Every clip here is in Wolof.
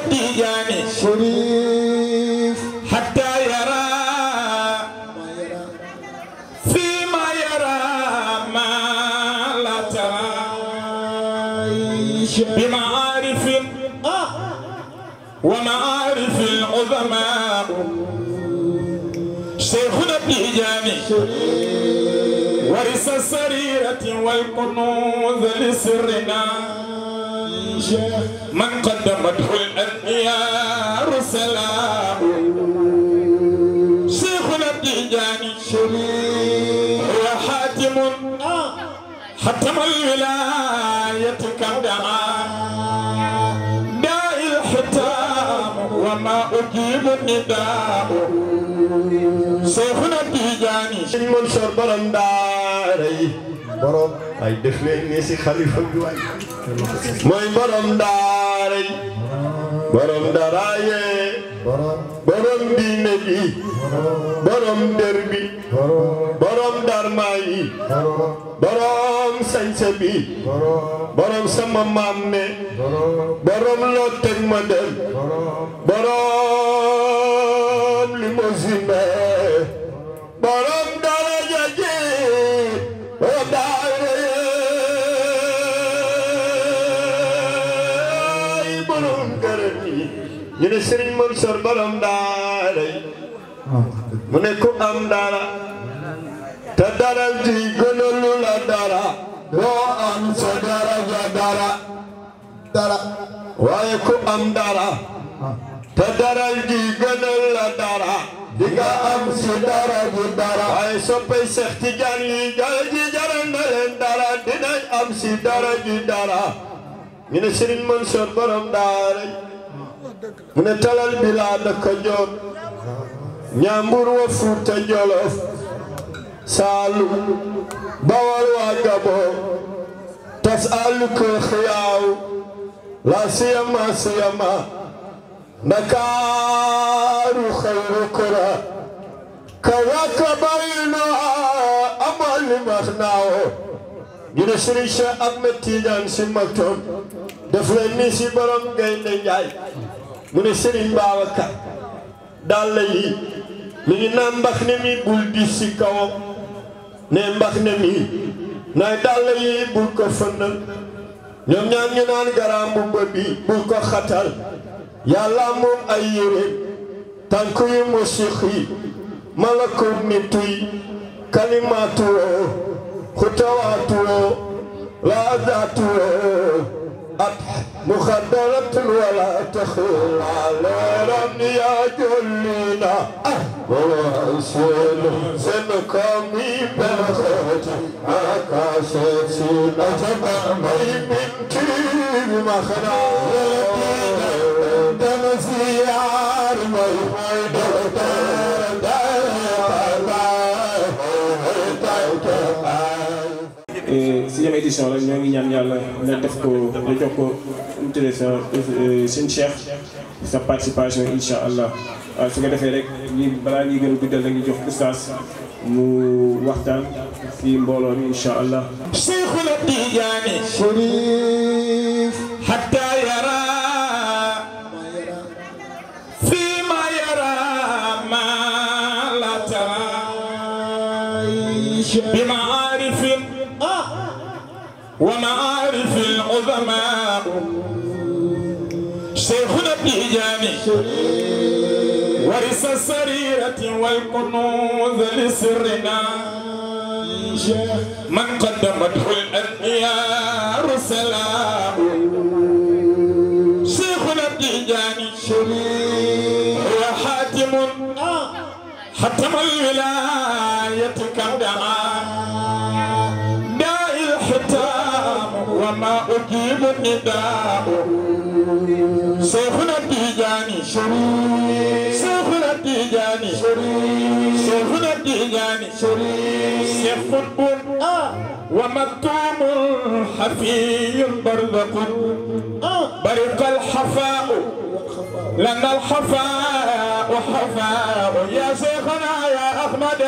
التيجاني شريف حتى يرى فيما يرى ما لا ترى بمعارف ومعارف العظماء شيخنا التيجاني ورث السريرة والكنوز لسرنا من قدمته الأنبياء رسلا شيخنا التيجاني هو حاتم حتم الولاية كم دعا داعي الحتام وما أجيب النداء شيخنا التيجاني منصور برم داري برم ay def leen ni si xalifa bi waay mooy borom daaray borom daraaye borom diine bi borom der bi borom darmaa yi borom sañse bi borom sama maam ne borom loo teg ma dem borom limousine borom daraja ji ñu ne Serigne Mansour borom daara mu ne ku am dara te dara ji gënalu la dara doo am sa daraja dara waaye ku am dara te dara ji gënal la dara di nga am si dara ji dara waaye soppay Seex Tijaan yi dara ji jaral na leen dara dinañ am si dara ji dara ñu ne Serigne Mansour borom daara mu ne talal bilaad Kajoor Ñambur wa Fuuta Jolof Saalum Bawol waa Gabon tas àllu ko xiyaaw la siyama Ndakaaru xayru kura kawaka bayna amal max naawo ñu ne Serigne Cheikh Ahmed Tidiane Sy Maktoum def leen ni si borom Gaynde Njaay mu ne Serigne Babacar dàll yi mi ngi naan mbax ne mi bul di si kawam ne mbax ne mi nay dàll yi bul ko fëndal ñoom ñaan ñu naan garam bu bi bul ko xatal yàlla moom ay yére tànk yu musiq yi malakut nitu yi kalimaatu woo xutawaatu woo laazaatu woo at muxaddaratul wala taxil aleeram ya jollina wala seen kami benxeeti aka seet si najaba may minti bi ma xanaa dana ziyaar may sixième édition la ñoo ngi ñaan yàlla na def ko na jox ko utere sa seen Cheikh sa participation incha allah waaw su ko defee rek ñi balaa ñuy gën a guddal la ñuy jox oustaz mu waxtaan si mbooloo mi incha allah. Cheikhuna Tijaani Chérif hatta yara fima yara ma la tara بمعارف ومعارف العظماء شيخنا التيجاني ورث السريرة والكنوز لسرنا من قدمته الأنبياء رسلا شيخنا التيجاني هو حاتم حتم الولاية كم دعا داعي الحتام وما أجيب النداء شيخنا التيجاني شيخنا التيجاني شيخنا التيجاني شيخ فنبون ومكتوم حفي برزق برق الحفاء لأن الحفاء حفاء يا شيخنا يا أحمد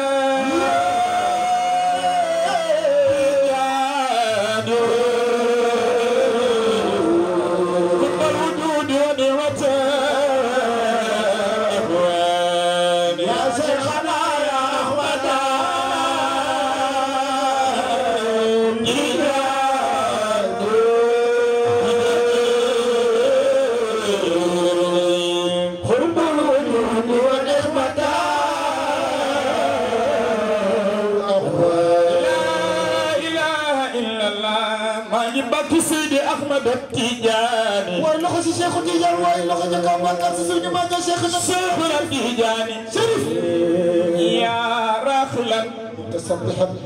قطب الوجود ونعمته Cheikh Tidiane waaye loxo ca kaw barkal si suñu màggal Cheikh na Cheikhuna Tidiane Chérif ya raxilan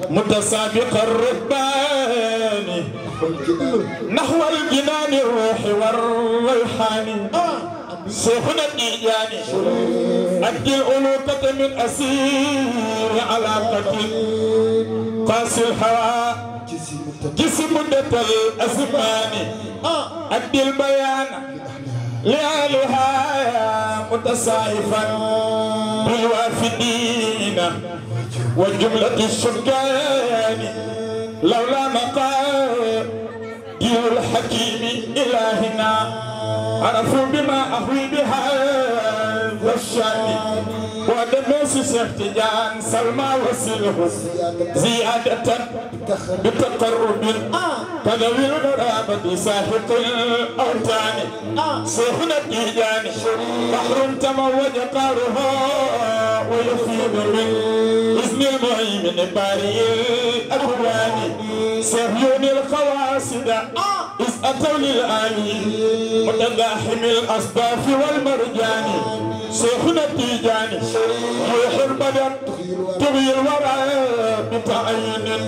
متسابق الربان نحو الجنان الروح والريحان شيخنا التيجاني أدي الألوكة من أسير علاقة قاسي الهوى جسم مدة الأزمان أدي البيان لأهلها متصائفا بالوافدين والجملة السكان لولا مقادير الحكيم إلهنا عرفوا بما أهوي بها الشان ودمس سفتجان سلمى وسله زيادة بتقرب تذوي الغرابة ساحق الأوتان شيخنا التيجاني بحر تموج قاره ويفيض من إذن المهيمن باري الأكوان سهيون القواصد إذ أتوا للآلي متلاحم الأصداف والمرجان شيخنا التيجاني روح البدن تغي الورى بتعين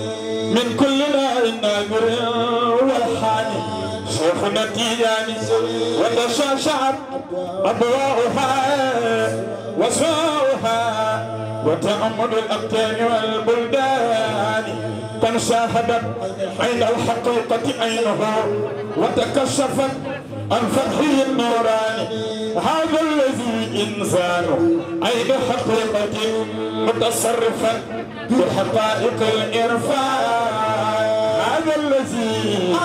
من كل نار ناظر والحاني شيخنا التيجاني وتشعشعت أضواؤها وسواؤها وتأمل الأبدان والبلدان تنشاهدت عين الحقيقة عينه وتكشفت عن فتحه النوران هذا الذي إنسان عين حقيقة متصرفا بحقائق الإرفان هذا الذي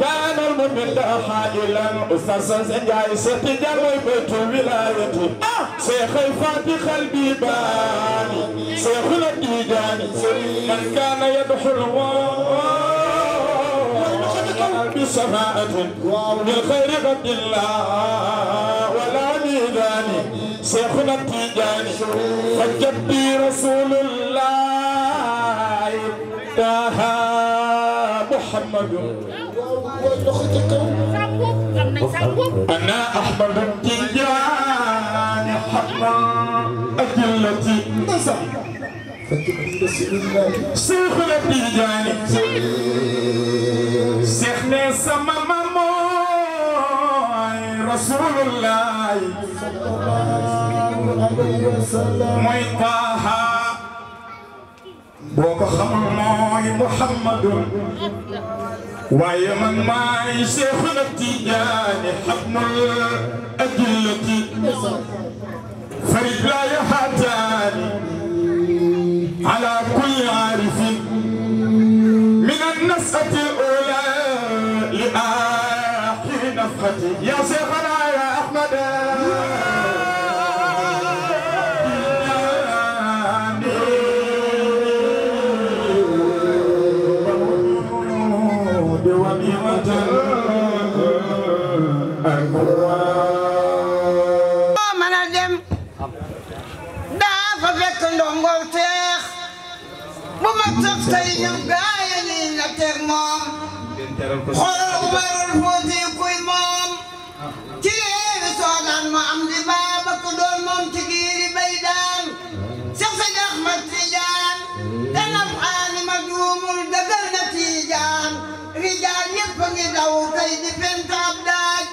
كان المؤمن حائلا أستاذ سنجاي ستجمع بيت الولاية شيخ فاتح البيبان شيخنا التيجاني من كان يدخل بشفاعة بالخير قد الله ولا ميزان شيخنا التيجاني فجدي رسول الله طه محمد أنا أحمد التيجاني حقا أجلتي شيخنا التيجاني شيخنا سما ماموي رسول الله موي طه بوكو خمل موي محمد waaye man maay Cheikhuna Tidiane حكم الأجلة فرد لا يحتاني على كل عارف من النسأة الأولى لآخر نفخة يا شيخنا يا أحمد tey ñoom gaay yi na teg moom xoolal Umarul Fuuti kuy moom ci réewi Soodaan ma am di baaba ko doon moom ci giiri bay daan Seex Seydi Ahmad Tijaan te nafaani ma juumul dëggal na Tijaan rijaal yépp a ngi daw tey di pentaab daaj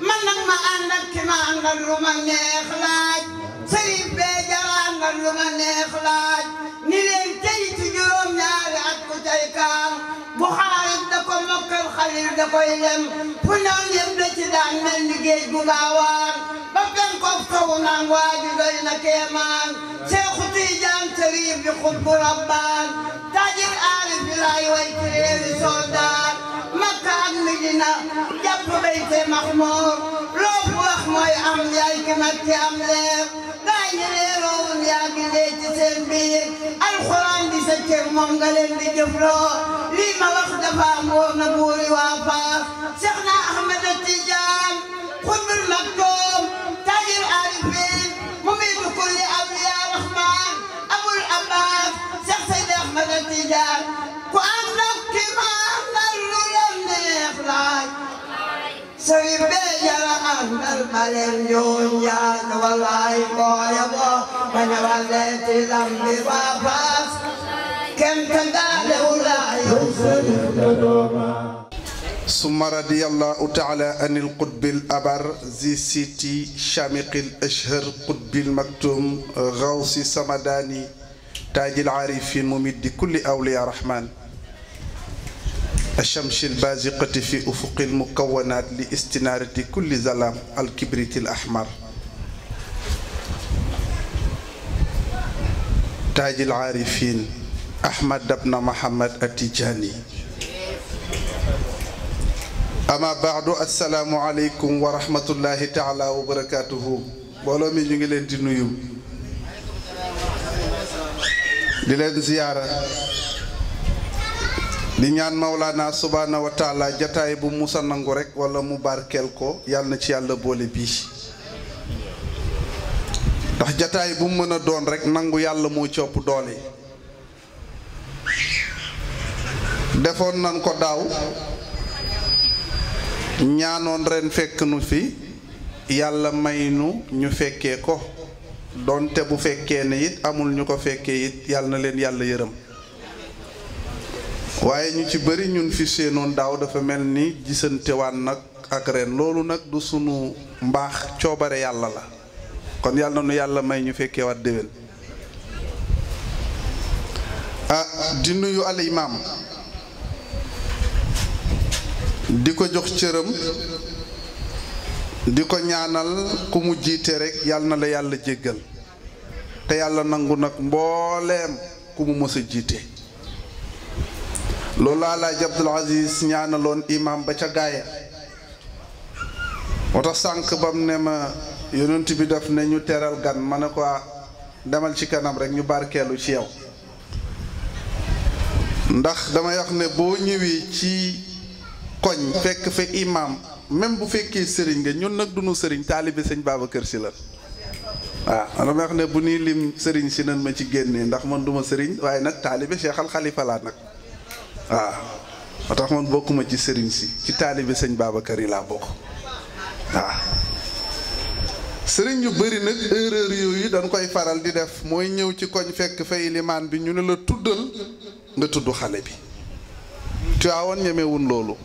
man nag ma ànd ak ki ma àndal lu ma neex laaj sëriñ bee jara àndal lu ma neex laaj ni leen tey ci juróom ñaari at ku tey kaam bu xaarit da ko mokkal xalil da koy lem fu noon yëpp da ci daan mel ni géej gu gaawaan ba penkook sowu naan waaju doy na keemaan Seexu Tijaan sëriñ bi xutbu rabbaan taajir aarif bi laay way ci réewi Soodaan Makka ak Medina jàpp Bayte Maxmuur loo fu wax mooy am yaay ki mat ci am leer gaay ñi leeroowul yaa ngi lee ci seen biir alxuraan di sa cër moom nga leen di jëfloo lii ma wax dafa am wóor na buuri waa Faas Seexna Ahmad Tijaan xutbul maktoum taajir aarifin mumiitu kulli awliyaa rahmaan abul abbaas Seex Seydi Ahmad Tijaan ku ànd ak ki ma àndal lu la neex laaj sëriñ bee jara الملك يونيان والله قايبه من وليت ذنبي وفاس كم تقال ولا يوصل ثم رضي الله تعالى عن القطب الأبر ذي سيتي شامق الأشهر قطب المكتوم غوث سمداني تاج العارفين ممد كل أولياء الرحمن الشمس البازقة في أفق المكونات لاستنارة كل ظلام الكبريت الأحمر تاج العارفين أحمد بن محمد التجاني أما بعد السلام عليكم ورحمة الله تعالى وبركاته بولو مي نيغي لين دي نويو دي لين زيارة di ñaan Mawlana subhanahu wa taala jotaay bu musa nangu rek wala mu barkel ko yàlla na ci yàlla boole bii ndax jotaay bu mën a doon rek nangu yàlla moo ci ëpp doole defoon nan ko daaw ñaanoon ren fekk nu fi yàlla may nu ñu fekkee ko donte bu fekkee ne it amul ñu ko fekkee it yàlla na leen yàlla yërëm waaye ñu ci bëri ñun fi seenoon daaw dafa mel ni gisantewaan nag ak ren loolu nag du sunu mbaax coobare yàlla la kon yàlla na nu yàlla may ñu fekkee waat déwén di nuyu al imam di ko jox cëram di ko ñaanal ku mu jiite rek yàlla na la yàlla jéggal te yàlla nangu nag mbooleem ku mu mës a jiite loolu Alaaji Abdul Aziz ñaanaloon imam ba ca gaaya moo tax sànq bam ne ma yonent bi daf ne ñu teral gan ma ne ko demal ci kanam rek ñu barkeelu ci yow ndax damay wax ne boo ñëwee ci koñ fekk fa imam même bu fekkee sëriñ nga ñun nag duñu sëriñ taalibe sëñ Babacar Si la waaw damay wax ne bu nii lim sëriñ si nan ma ci génnee ndax man duma sëriñ waaye nag taalibe Cheikh Al Khalifa laa nag waaw moo tax man bokkuma ci sëriñ si ci taalibe sëñ Babacar yi laa bokk waaw sëriñ yu bëri nag erreur yooyu dañ koy faral di def mooy ñëw ci koñ fekk fay limaan bi ñu ne la tuddal nga tudd xale bi Tiwaawan ñemewun loolu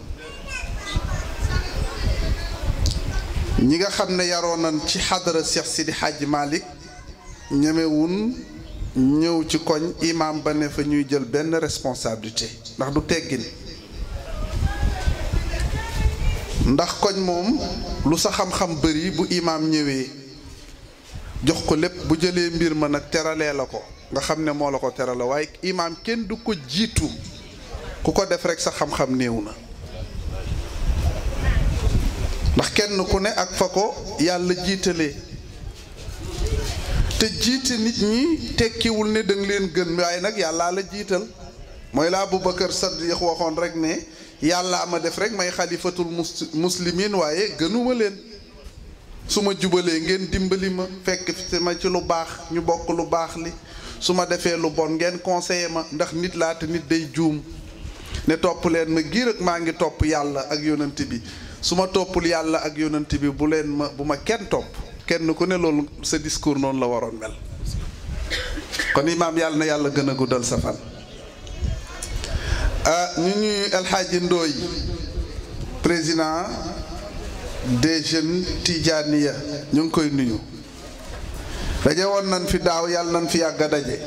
ñi nga xam ne yaroon nañ ci xadara Cheikh Sidi Hadj Malick ñemewun ñëw ci koñ imam ba ne fa ñuy jël benn responsabilité ndax du teggin ndax koñ moom lu sa xam-xam bëri bu imam ñëwee jox ko lépp bu jëlee mbir ma nag teralee la ko nga xam ne moo la ko terale waaye imam kenn du ko jiitu ku ko def rek sa xam-xam néew na ndax kenn ku ne ak fa ko yàlla jiitalee te jiite nit ñi tekkiwul ne danga leen gën waaye nag yàllaa la jiital mooy la Abubakar Sadiq waxoon rek ne yàlla ama def rek may xalifatul muslimin waaye gënuma leen su ma jubalee ngeen dimbali ma fekk fi ma ci lu baax ñu bokk lu baax li su ma defee lu bon ngeen conseillé ma ndax nit laa te nit day juum ne topp leen ma giir ak maa ngi topp yàlla ak yonent bi su ma toppul yàlla ak yonent bi bu ma kenn topp kenn ku ne loolu sa discours noonu la waroon mel kon imaam yàlla na yàlla gën a guddal sa fan ñu ñuy El Hadji Ndoye président des jeunes Tidjaniya ñu ngi koy nuyu daje woon nañ fi daaw yàlla nañ fi yàgg a daje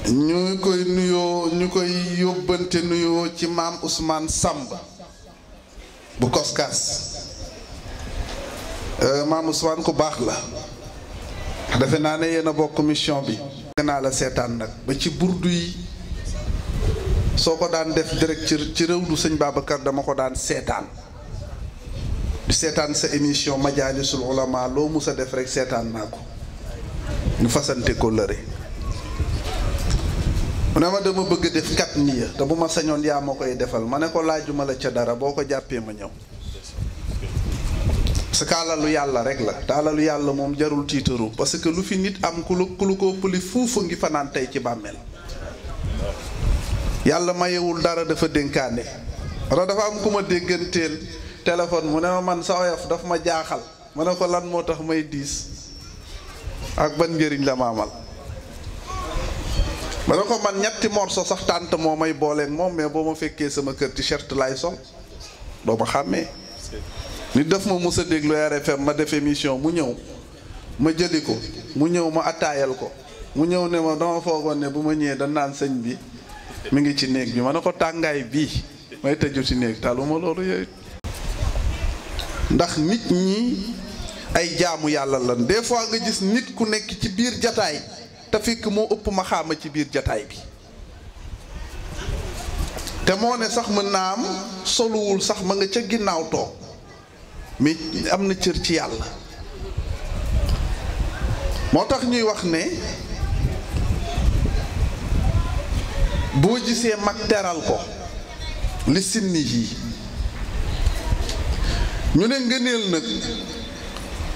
ñu ngi koy nuyoo ñu koy yóbbante nuyoo ci maam Ousmane Samb bu Koskas maam Ousmane ku baax la defe naa ne yéen a bokk mission bi naa la seetaan nag ba ci burdu yi soo ko daan def direct ci réew du sëñ Babacar dama ko daan seetaan di seetaan sa émission Majalisul Ulama loo mus a def rek seetaan naa ko ñu fasante ko lëre mu ne ma dama bëgg def kat niya te bu ma sañoon yaa ma koy defal ma ne ko laajuma la ca dara boo ko jàppee ma ñëw parce que alalu yàlla rek la te alalu yàlla moom jarul tiitaru parce que lu fi nit am ku lu ko pëli fuufa ngi fanaan tey ci bàmmeel yàlla mayewul dara dafa dénkaane wala dafa am ku ma dégganteel te téléphone mu ne ma man sa oyof daf ma jaaxal ma ne ko lan moo tax may diis ak ban njëriñ la ma amal ma ne ko man ñetti morso sax tànt moo may booleeg moom mais boo ma fekkee sama kër t-shirt laay sol doo ma xàmmee nit daf ma mës a déglu RFM ma def émission mu ñëw ma jëli ko mu ñëw ma attaayal ko mu ñëw ne ma dama foogoon ne bu ma ñëwee da naan sëñ bi mi ngi ci néeg bi ma ne ko tàngaay bii may tëju ci néeg taluma loolu yooyu ndax nit ñi ay jaamu yàlla lan des fois nga gis nit ku nekk ci biir jataay te fekk moo ëpp ma xaama ci biir jataay bi te moo ne sax mën naa am soluwul sax ma nga ca ginnaaw toog mais am na cër ci yàlla moo tax ñuy wax ne boo gisee mag teral ko li sinni yi ñu ne ngëneel nag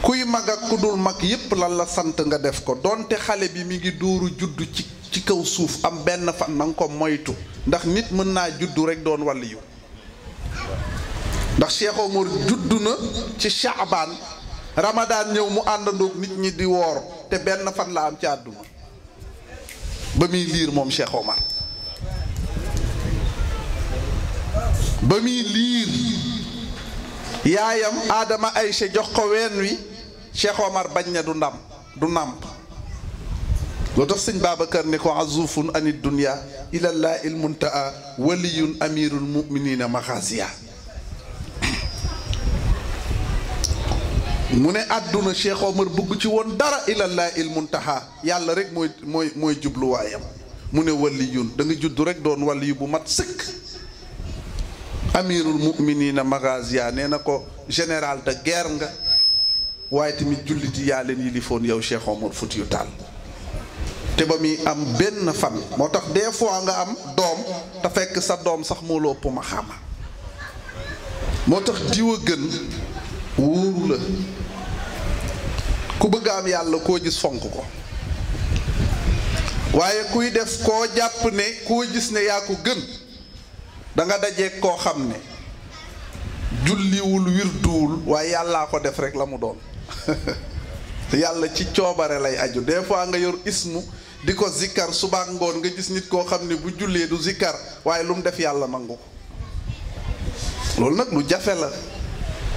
kuy mag ak ku dul mag yépp lan la sant nga def ko donte xale bi mi ngi dóoru juddu ci kaw suuf am benn fan na nga ko moytu ndax nit mën naa juddu rek doon waliyu ndax Cheikh Omar juddu na ci Shaabaan Ramadan ñëw mu àndandoog nit ñi di woor te benn fan la am ci àdduna ba muy liir moom Cheikh Omar ba muy liir yaayam Adama Aysa jox ko ween wi Cheikh Omar bañ ne du nàmp loo tax sëñ Babacar ne ko azufun anid dunya ilallah il muntaa waliyun amirul muminina maxaasiya mu ne àdduna Cheikh Omar bëgg ci woon dara ilallah il muntaha yàlla rek mooy jubluwaayam mu ne waliyun da nga judd rek doon waliyu bu mat sëkk amirul muminina maxaasiya nee na ko général de guerre nga waaye tamit julliti yaa leen yilifoon yow Cheikh Omar Foutiyou Tall te ba muy am benn fan moo tax des fois nga am doom te fekk sa doom sax moo la ëpp ma xama moo tax diw a gën wóoru la ku bëgg am yàlla koo gis fonk ko waaye kuy def koo jàpp ne koo gis ne yaa ko gën da nga dajeeg koo xam ne julliwul wirduwul waaye yàllaa ko def rek la mu doon yàlla ci coobare lay aju des fois nga yor ismu di ko zikkar suba ngoon nga gis nit koo xam ne bu jullee du zikkar waaye lu mu def yàlla nangu ko loolu nag lu jafe la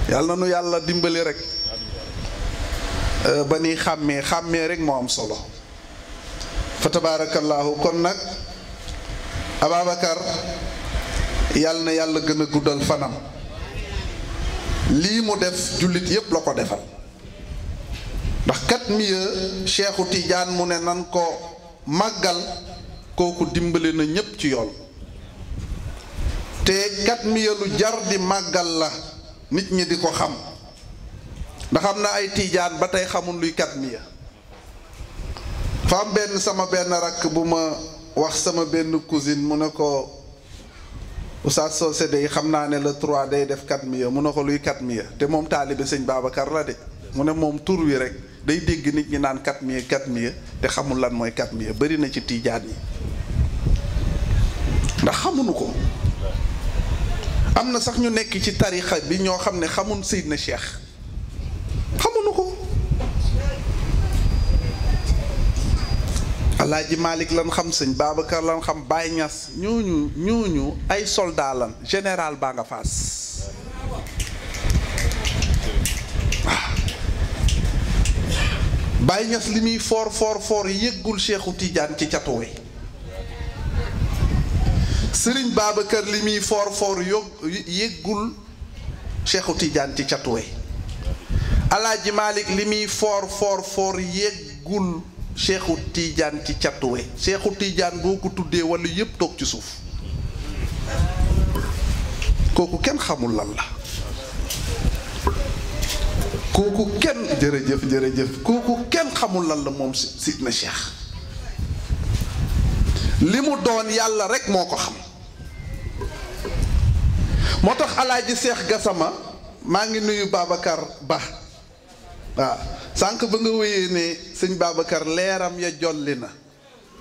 yàlla na nu yàlla dimbali rek ba ni xàmmee rek moo am solo fa tabaarakallaahu kon nag Ababacar yàlla na yàlla gën a guddal fanam lii mu def jullit yépp la ko defal ndax kat miya Cheikhu Tidiane mu ne nan ko màggal kooku dimbali na ñépp ci yoon te kat miya lu jar di màggal la nit ñi di ko xam ndax am na ay Tidiane ba tey xamul luy kat miya fa am benn sama benn rakk bu ma wax sama benn cousine mu ne ko Oustaz Socé day xam naa ne le 3 day def kat miya mu ne ko luy kat miya te moom taalibe sëñ Babacar la de mu ne moom tur wi rek day dégg nit ñi naan kat miya te xamul lan mooy kat miya bari na ci tiijaan yi ndax xamuñu ko am na sax ñu nekk ci tarixa bi ñoo xam ne xamun Seydina Cheikh xamuñu ko Alaaji Malick lan xam sëñ Babacar lan xam Baye Niass ñooñu ay soldat lan général baa nga faas Baye Niass li muy foor yëggul Cheikhu Tidiane ci catuwe Sëriñ Babacar li muy foor yëggul Cheikhu Tidiane ci catuwe Alaaji Malick li muy foor yëggul Cheikhu Tidiane ci catuwe Cheikhu Tidiane boo ko tuddee wala yépp toog ci suuf kooku kenn xamul lan la kooku kenn jërëjëf kooku kenn xamul lan la moom Sidna Cheikh li mu doon yàlla rek moo ko xam moo tax Alaaji Cheikh Gassama maa ngi nuyu Babacar Ba waaw sànq ba nga wéyee ne sëñ Babacar leeram ya jolli na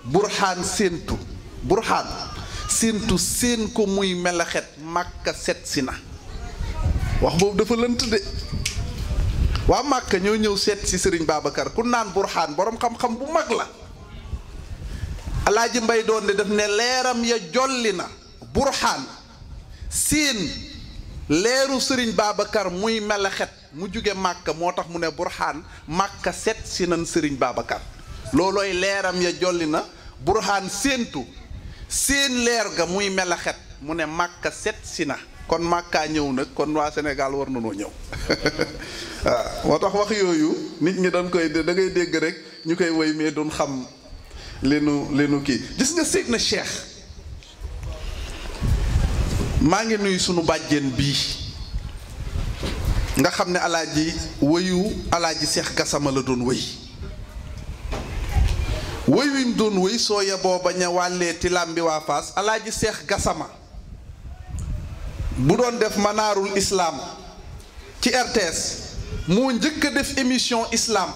burhaan séentu séen ko muy melaxet Màkka set si na wax boobu dafa lënt de waa Màkka ñoo ñëw seet si Serigne Babacar ku naan Burhaan borom xam-xam bu mag la Alaaji Mbay doon de def ne leeram ya jolli na Burhaan siin leeru Serigne Babacar muy melaxet mu jóge Màkka moo tax mu ne Burhaan Màkka seet si nan Serigne Babacar loolooy leeram ya jolli na Burhaan séentu seen leer ga muy melaxet mu ne Màkka seet si na kon Màkkaa ñëw nag kon waa Sénégal war na noo ñëw waaw moo tax wax yooyu nit ñi dañ koy da ngay dégg rek ñu koy woy mais duñ xam leenu kii gis nga Seydina Cheikh maa ngi nuyu sunu bàjjen bii nga xam ne alaaji woyu alaaji Cheikh Gassama la doon wëy woy wi mu doon wëy soo yeboo bañ a wàllee ti làmbi waa Fass alaaji Cheikh Gassama bu doon def manaarul islam ci RTS moo njëkk a def émission islam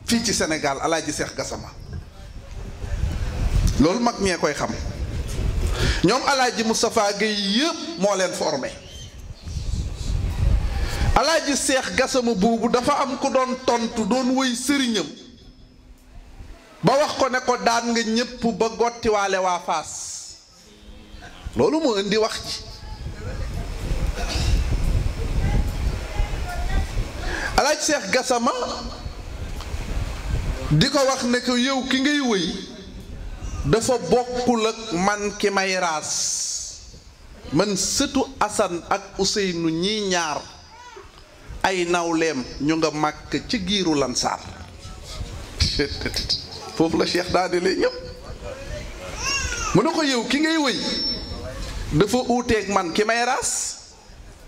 fii ci Sénégal alaaji Cheikh Gassama loolu mag ñee koy xam ñoom alaaji Moustapha Gueye yëpp moo leen formé alaaji Cheikh Gassama boobu dafa am ku doon tontu doon woy sëriñam ba wax ko ne ko daan nga ñépp ba gottiwaale waa Fass loolu moo indi wax ji alaaji Cheikh Gassama di ko wax ne ko yow ki ngay wëy dafa bokkul ak man ki may raas man sëtu Assane ak Ousseynou ñii ñaar ay nawleem ñu nga màkk ci giiru Lansaar foofu la Cheikh daanele ñëpp mu ne ko yow ki ngay wëy dafa uuteeg man ki may raas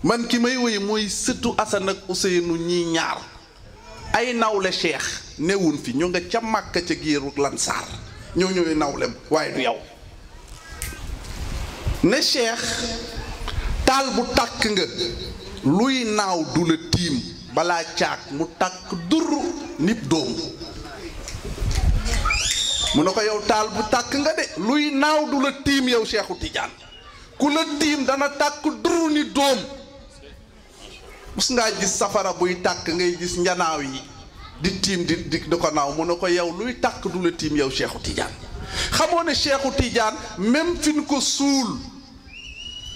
man ki may wëy mooy sëtu Assane ak Ousseynou ñii ñaar ay nawle Cheikh newun fi ñu nga ca màkk ca giiru Lansaar ñoo ñëwee nawlem waaye du yow ne Cheikh taal bu tàkk nga luy naaw du la tiim balaa caag mu tàkk dur nit doom mu ne ko yow taal bu tàkk nga de luy naaw du la tiim yow Cheikhu Tidiane ku la tiim dana tàkk dur nit doom mus ngaa gis safara buy tàkk ngay gis njanaaw yi di tiim di ko naaw mu ne ko yow luy tàkk du la tiim yow Cheikhu Tidiane xamoo ne Cheikhu Tidiane même fi ñu ko suul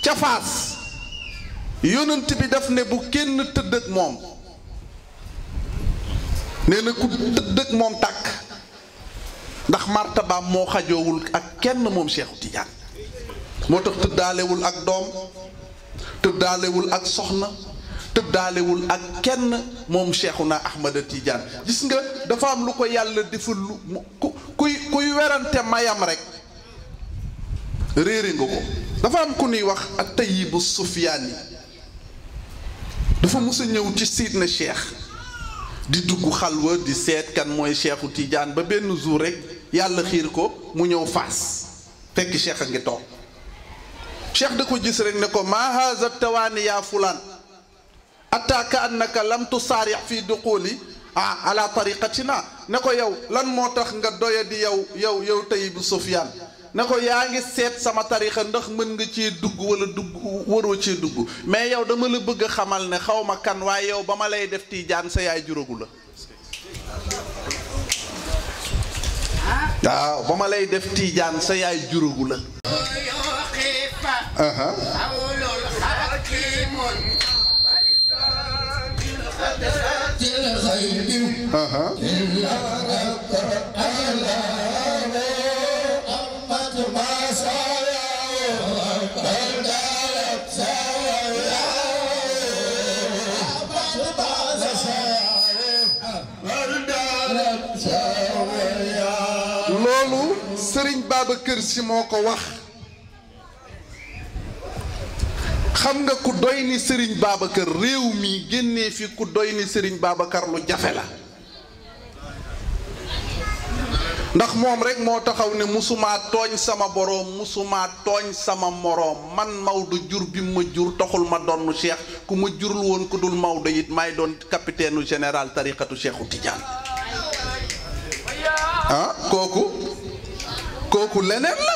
ca Faas yonent bi daf ne bu kenn tëdd ak moom nee na ku tëdd ak moom tàkk ndax martabaam moo xajoowul ak kenn moom Cheikhu Tidiane moo tax tëddaalewul ak doom tëddaalewul ak soxna tëddaalewul ak kenn moom Cheikhuna Ahmada Tidiane gis nga dafa am lu ko yàlla defal lu kuy werante mayam rek réere nga ko dafa am ku nuy wax ak Tayyibu Sufyaani dafa mus a ñëw ci Sidna Cheikh di dugg xalwa di seet kan mooy Cheikhu Tidiane ba benn jour rek yàlla xiir ko mu ñëw Faas fekk Cheikh a ngi toog Cheikh da ko gis rek ne ko maa haza tawaani yaa fulaan attaaka annaka lam tusaari fi duxuli ala tariqatina ne ko yow lan moo tax nga doya di yow Tayyibu Sufyaan ne ko yaa ngi seet sama tariqa ndax mën nga cee dugg wala dugg waroo cee dugg mais yow dama la bëgg a xamal ne xaw ma kan waaye yow ba ma lay def Tiijaan sa yaay jurógu la waaw ba ma lay def Tiijaan sa yaay jurógu la loolu Serigne Babacar Sy moo ko wax xam nga ku doy ni Serigne Babacar réew mi génnee fi ku doy ni Serigne Babacar lu jafe la ndax moom rek moo taxaw ne musumaa tooñ sama boroom musumaa tooñ sama moroom man Maodo jur bi ma jur taxul ma doon Cheikh ku ma jurul woon ku dul Maodo it maay doon capitaine général tariqatu Cheikhu Tidiane ah kooku leneen la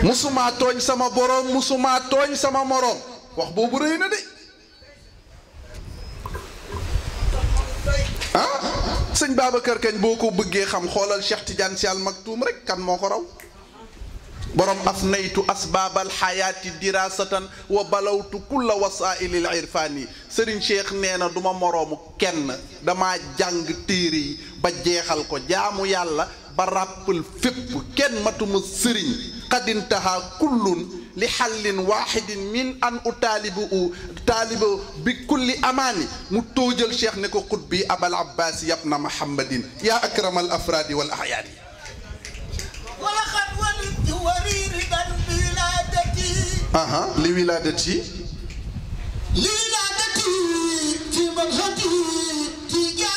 musumaa tooñ sama boroom musumaa tooñ sama moroom wax boobu rëy na de ah sëñ Babacar kañ boo ko bëggee xam xoolal Cheikh Tidiane Sy Al Maktoum rek kan moo ko raw borom afnaytu asbaabal xayaati dirasatan wa balawtu kulla wasaa'ilil irfaani Serigne Cheikh nee na duma moroomu kenn dama jàng téere yi ba jeexal ko jaamu yàlla ba ràppal fépp kenn matuma sëriñ xadintaha kullun li xallin waaxidin min an u taalibu bi kulli amaani mu tóojal Cheikh ne ko xut bi abal abbaasi yabna muhammadin yaa akramal afraadi wal ahyaani li wilaadati fi madhati tijaani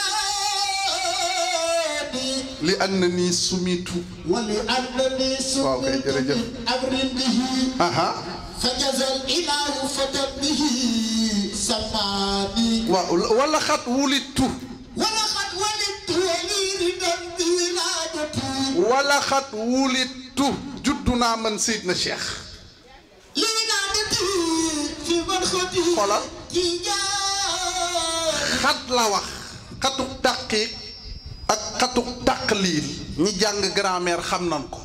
li annani sumitu wa li annani sumitu min amrin bihi fajazal ilahu fatan bihi samani wala xat wulitu wala xat wulitu juddu naa man Seydina Cheikh xoolal xat la wax xatuk tàqiq ak xatuk taqliil ñi jàng grammaire xam nan ko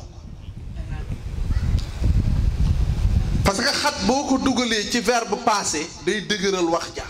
parce que xat boo ko dugalee ci verbe passé day dëgëral wax ja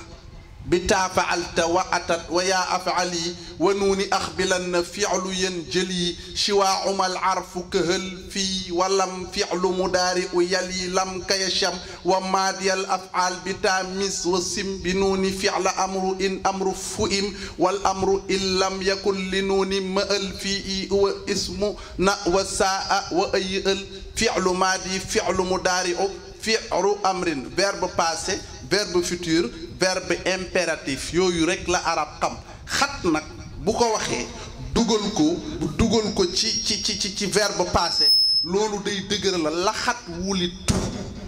bi taa faalta wa atat wa yaa afali wa nuuni axbilanna fi'lu yen jëli shiwaacumal arfu këhël fii walam fi'lu mudaari u yali lam kayasham wa maadiyal afaal bi taa mis wa sim bi nuuni fi'la amru in amru fu'im wal amru in lam yakun li nuuni ma'al fii wa ismu na wa saa wa ay'al fi'lu maadi fi'lu mudaari u fi'lu amrin verbe passé verbe futur verbe impératif yooyu rek la arab xam xat nag bu ko waxee dugal ko ci verbe passé loolu day dëgëral la xat wulitu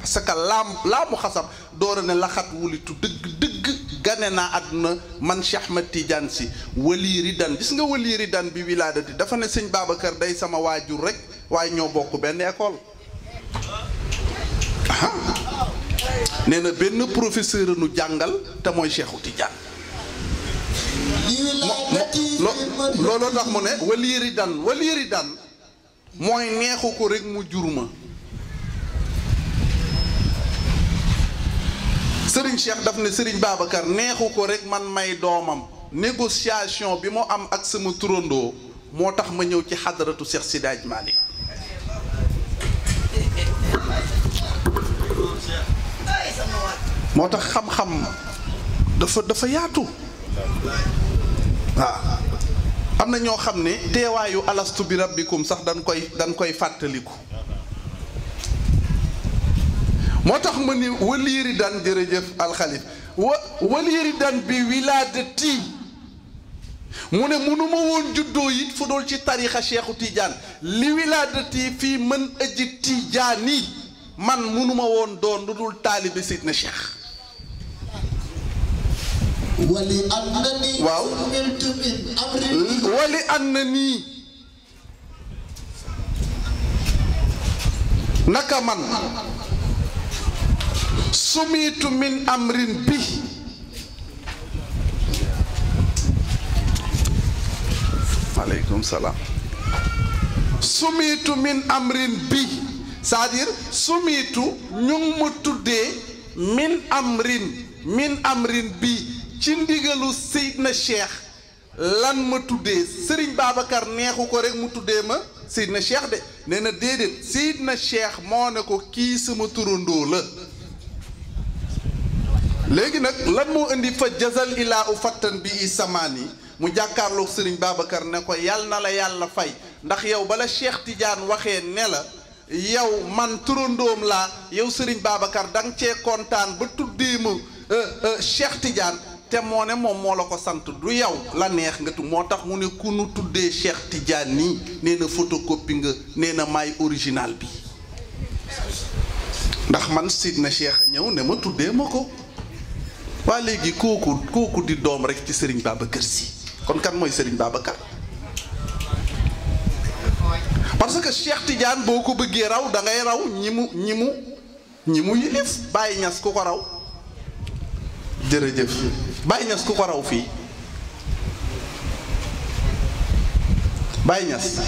parce que laamu xasab doora ne la xat wulitu dëgg gane naa àdduna man Cheikh Ahmed Tidiane Sy waliiri dan gis nga waliiri dan bi wilaadati dafa ne sëñ Babacar day sama waajur rek waaye ñoo bokk benn école nee na benn professeur nu jàngal te mooy Cheikhu Tidiane looloo tax mu ne waliiri dan mooy neexu ko rek mu jur ma Serigne Cheikh daf ne Serigne Babacar neexu ko rek man may doomam négociation bi mu am ak sama turandoo moo tax ma ñëw ci xadaratu Cheikh Sidi Hadj Malick moo tax xam-xam dafa yaatu waaw am na ñoo xam ne teewaayu alastu bi rabbikum sax dañ koy fàttaliku moo tax ma ni waliiri dan jërëjëf alxalif waliiri dan bi wilaadati mu ne mënuma woon juddoo it fu dul ci tarixa Cheikhu Tidiane li wilaadati fii mën aji Tijaani man mënuma woon doon lu dul taalibi Sidna Cheikh wali annani waaw wali annani naka man sumitu min amrin bi aleykum salaam sumitu min amrin bi c'est-à-dire sumitu ñu ngi ma tuddee min amrin bi ci ndigalu Seydina Cheikh lan ma tuddee Serigne Babacar neexu ko rek mu tuddee ma Seydina Cheikh de nee na déedéet Seydina Cheikh moo ne ko kii sama turandoo la léegi nag lan moo indi fa jazal ilaa u fattan bi i samaani mu jàkkaarloog Serigne Babacar ne ko yal na la yàlla fay ndax yow bala Cheikh Tidiane waxee ne la yow man turandoom laa yow Serigne Babacar da nga cee kontaan ba tuddee ma Cheikh Tidiane te moo ne moom moo la ko sant du yow la neex nga tu moo tax mu ne ku nu tuddee Cheikh Tidiane nii nee na photocopie nga nee na maay original bi ndax man Sidna Cheikh a ñëw ne ma tuddee ma ko waa léegi kooku di doom rek ci Serigne Babacar Sy kon kan mooy Serigne Babacar parce que Cheikh Tidiane boo ko bëggee raw da ngay raw ñi mu yilif Baye Niass ku ko raw jërëjëf Baye Niass ku ko raw fii Baye Niass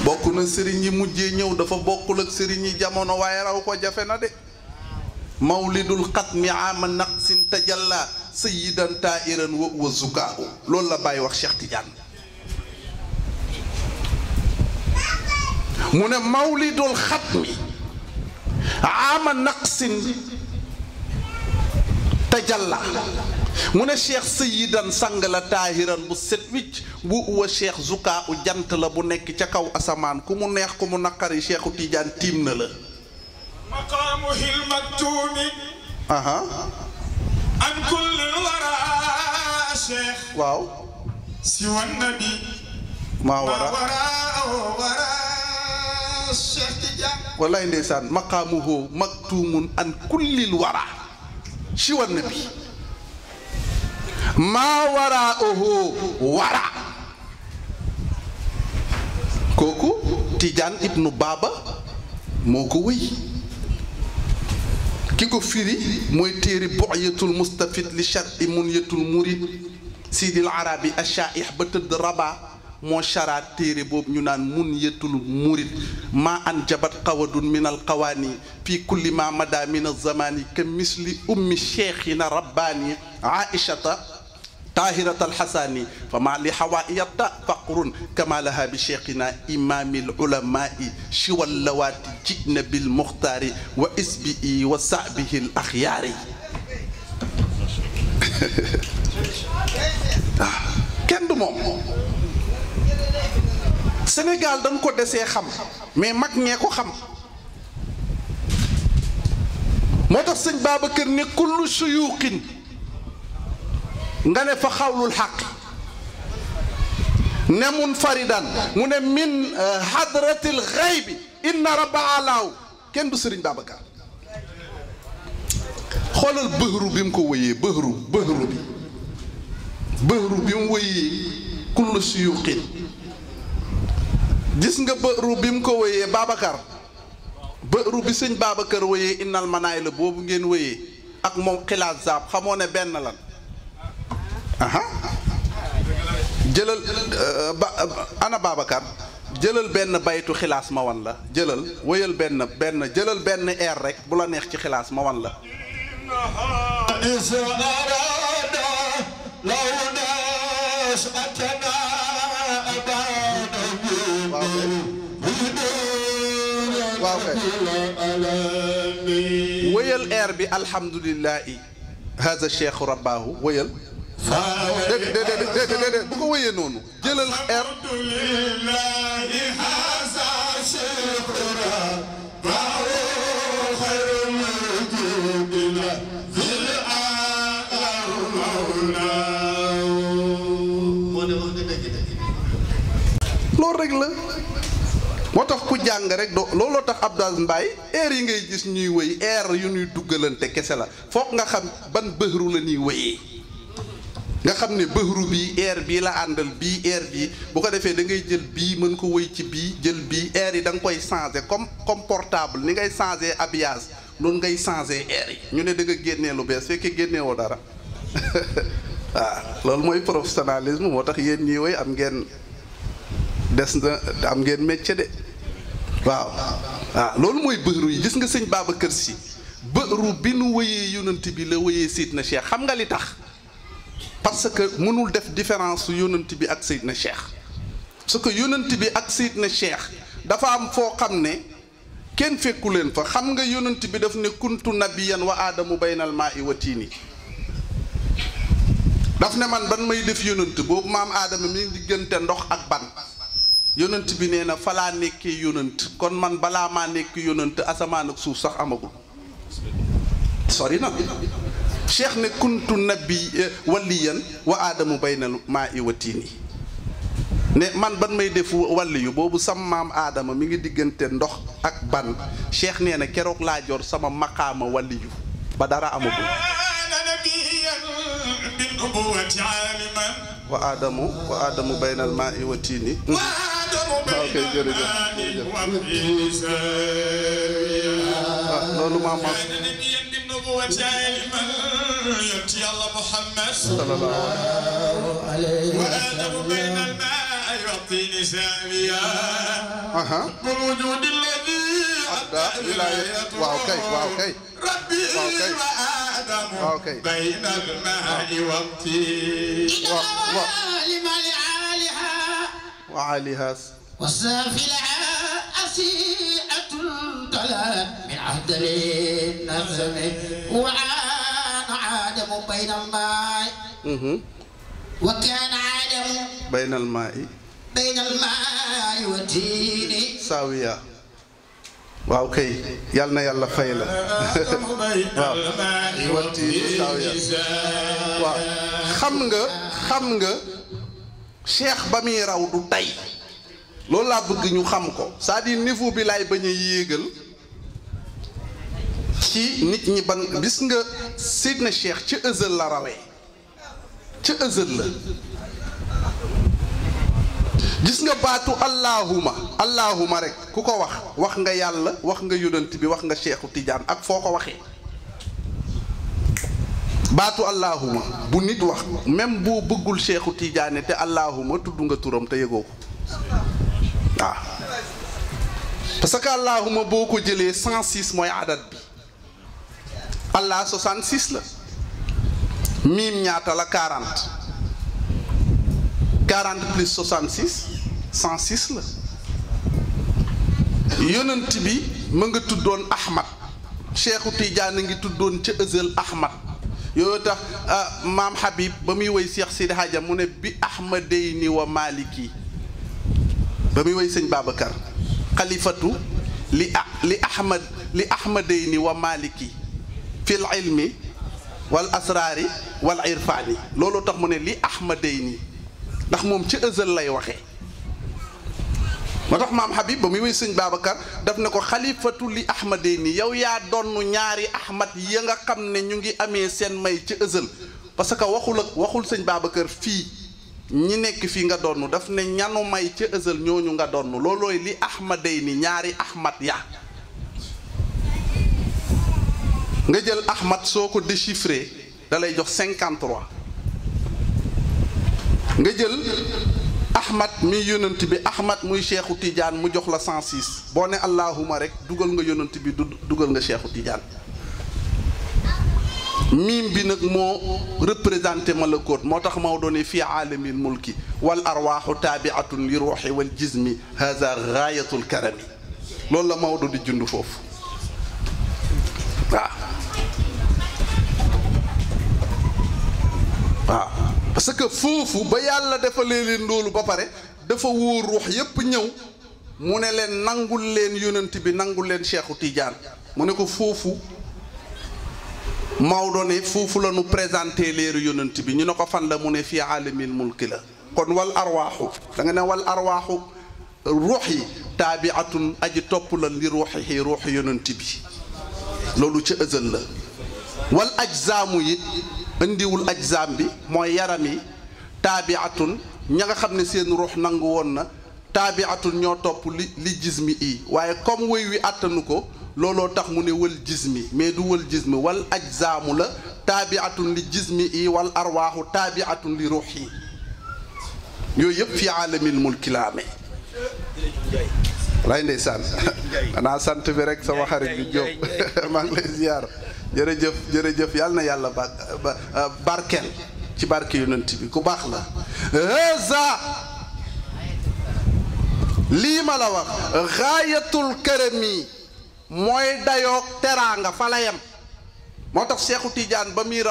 bokk na sëriñ yi mujjee ñëw dafa bokkul ak sëriñ yi jamono waaye raw ko jafe na de mawlidul xatmi ama naqsin tajalla sayyidan tairan wa zukaahu loolu la Baye wax Cheikh Tidiane mu ne mawlidul xatmi ama naqsin tajalla mu ne cheikh sayyidan sang la taahiran bu set wicc bu uwa cheikh zuka u jant la bu nekk ca kaw asamaan ku mu neex ku mu naqari cheikhu Tidiane tiim na la maqaamuhil maktuumi aha an kulli wara cheikh waaw siwa nabi maa wara cheikh Tidiane wallaay ndeysaan maqaamuhu maktuumun an kullil wara siwa nabi maa waraahu wara kooku Tidiane ibnu Baba moo ko wëy ki ko firi mooy téere bu'yatul mustafid li shar'i munyatul murid sidil arabi ash-sha'ih ba tëdd Rabat moo sharaat téere boobu ñu naan munyatul murid maa an jabat qawadun min al qawaani fi kulli ma mada min az-zamani ka misli ummi cheikhina rabbaani aishata طاهرة الحساني فما لحوائي الداء فقر كما لها بشيخنا إمام العلماء شوى اللوات جئنا بالمختار وإسبئي وسعبه الأخيار كن دومو Sénégal dañ ko desee xam mais mag ñee ko xam moo tax sëñ Babacar ne kullu suyuqin nga ne fa xawlul xaq ne munfaridan mu ne min hadratil xaybi inna rabba alaaw kenn du sëriñ Babacar xoolal bëhru bi mu ko wëyee bëhru bi mu wëyee kullu suyuqin gis nga bëhru bi mu ko wëyee Babacar bëhru bi sëñ Babacar wëyee innal manaay la boobu ngeen wëyee ak moom xilaat zaab xamoo ne benn lan aha jëlal ana Babacar jëlal benn baytu xilaas ma wan la jëlal wëyal benn jëlal benn air rek bu la neex ci xilaas ma wan la waaw kay wëyal air bi alhamdulillahi haza cheikh rabbaahu wëyal déedéet bu ko wëyee noonu jëlal air loolu rek la moo tax ku jàng rek do looloo tax Abdou Mbaye air yi ngay gis ñuy wëy air yu ñuy duggalante kese la foog nga xam ban bëhru la ñuy wëyee nga xam ne bëhru bi air bii la àndal bii air bii bu ko defee da ngay jël bii mën ko wëy ci bii jël bii air yi da nga koy changer comme portable ni ngay changer habillage noonu ngay changer air yi ñu ne da nga génnee lu bees fekkee génneewoo dara waaw loolu mooy professionnalisme moo tax yéen ñii wëy am ngeen des na am ngeen métier de waaw loolu mooy bëhru yi gis nga sëñ Babacar Sy bëhru bi nu wëyee yonent bi la wëyee Seydina Cheikh xam nga li tax parce que mënul def différence su yonent bi ak Seydina Cheikh parce que yonent bi ak Seydina Cheikh dafa am foo xam ne kenn fekku leen fa xam nga yonent bi daf ne kuntu nabiyan wa aadamu baynal maa'i wa tiini daf ne man ban may def yonent boobu maam aadama mi ngi diggante ndox ak ban yonent bi nee na falaa nekkee yonent kon man balaa maa nekk yonent asamaan ak suuf sax amagul sori na cheikh ne kuntu nabi waliyan wa aadamu baynal maa'i wa tiini ne man ban may def waliyu boobu sama maam aadama mi ngi diggante ndox ak ban cheikh nee na keroog laa jor sama maqaama waliyu ba dara amagul wa aadamu baynal maa'i wa tiini ok jërëjëf loolu maam النبوة علما يأتي الله محمد صلى الله عليه وآدم بين الماء والطين ساميا بالوجود الذي أدى ولايته ربي وآدم بين الماء والطين وعاليها والسافلها أسيئة طلعت من عهد النظم وعان عادم بين الماء وكان عادم بين الماء والتين ساوية waaw kay yal na yàlla fay la waaw wati saawiya waaw xam nga cheikh ba muy raw du tey loolu laa bëgg ñu xam ko c'est-à-dire niveau bi laay bañ a yéegal ci nit ñi ban gis nga Seydina Cheikh ci ëzël la rawee ci ëzël la gis nga baatu allahuma rek ku ko wax nga yàlla wax nga yonent bi wax nga Cheikhu Tidiane ak foo ko waxee baatu allahuma bu nit wax même boo bëggul Cheikhu Tidiane te allahuma tudd nga turam te yëgoo ko waaw parce que allahuma boo ko jëlee 106 mooy adat bi allah 66 la miim ñaata la 40 40 plus 66 106 la yonent bi ma nga tuddoon Ahmad Cheikhu Tidiane ngi tuddoon ca ëzël Ahmad yooyu tax maam Habib ba muy woy Cheikh Sidi Hadja mu ne bi Ahmadeyni wa Maliki ba muy woy sëñ Babacar xalifatu li Ahmadeyni wa Maliki fil ilmi wal asraari wal irfaani loolu tax mu ne li Ahmadeyni ndax moom ci ëzël lay waxee moo tax maam Habib ba muy woy sëñ Babacar daf ne ko xalifatu li Ahmadeyni yow yaa donn ñaari Ahmad ya nga xam ne ñu ngi amee seen may ci ëzël parce que waxul sëñ Babacar fii ñi nekk fii nga donn daf ne ñanu may ci ëzël ñooñu nga donn loolooy li Ahmadeyni ñaari Ahmad ya nga jël Ahmad soo ko déchiffré da lay jox 53 nga jël Ahmad mi yonent bi Ahmad muy Cheikhu Tidiane mu jox la 106 boo ne allahuma rek dugal nga yonent bi dugal nga Cheikhu Tidiane miim bi nag moo représenté malakoot moo tax Maodo ne fii aalamil mulki wal arwaaxu taabiatun li ruuxi wal jismi haza gaayatul karami loolu la Maodo di jund foofu waaw parce que foofu ba yàlla defalee leen loolu ba pare dafa wóor ruux yépp ñëw mu ne leen nangul leen yonent bi nangul leen Cheikhu Tidiane mu ne ko foofu Maodo ne foofu la nu présenté leeru yonent bi ñu ne ko fan la mu ne fii aalamil mulki la kon wal arwaaxu da nga ne wal arwaaxu ruux yi taabiatun aji topp la li ruuxihi ruuxi yonent bi loolu ca ëzël la wal ajzaamu it indiwul ajzaam bi mooy yaram yi taabiatun ña nga xam ne seen ruux nangu woon na taabiatun ñoo topp li jismi i waaye comme woy wi àttanu ko looloo tax mu ne wal jismi mais du wal jismi wal ajzaamu la taabiatun li jismi i wal arwaaxu taabiatun li ruux yi yooyu yëpp fi aalamil mulki la amee lay ndeysaan xanaa sant bi rek sama xarit bi Jóob maa ngi lay ziar jërëjëf yàlla na yàlla barkeel ci barke yonent bi ku baax la haza lii ma la wax gaayatul karami mooy dayoog teraanga fa la yem moo tax Cheikhu Tidiane ba muy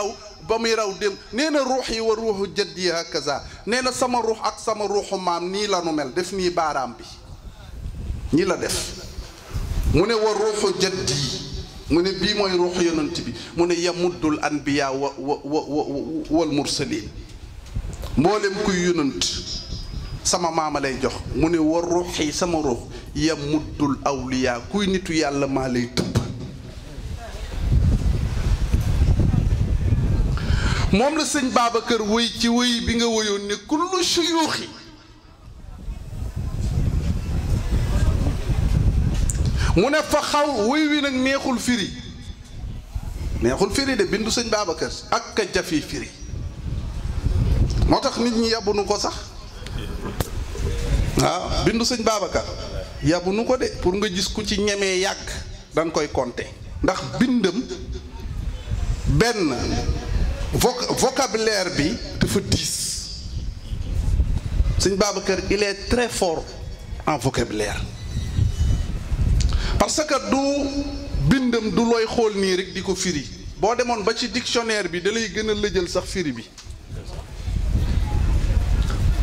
raw dem nee na ruux yi wa ruuxu jaddi hakaza nee na sama ruux ak sama ruuxu maam nii la nu mel def nii baaraam bi ñi la def mu ne wa ruuxu jaddi mu ne bii mooy ruuxu yonent bi mu ne yamuddul anbiya wal mursalin mboolem kuy yonent sama maama lay jox mu ne war ruux yi sama ruux yamuddul awliya kuy nitu yàlla maa lay tëbb moom la sëñ Babacar wëy ci wëy bi nga wëyoon ne kullu shuyuuxi mu ne fa xaw wëy wi nag neexul firi neexul firi de bindu sëñ Babacar ak ka jafi firi moo tax nit ñi yabunu ko sax waaw bindu sëñ Babacar yabunu ko de pour nga gis ku ci ñemee yàgg danga koy compter ndax bindam benn vocabulaire bi dafa diis sëñ Babacar il est très fort en vocabulaire parce que du bindam du looy xool nii rek di ko firi boo demoon ba ci dictionnaire bi da lay gën a lëjal sax firi bi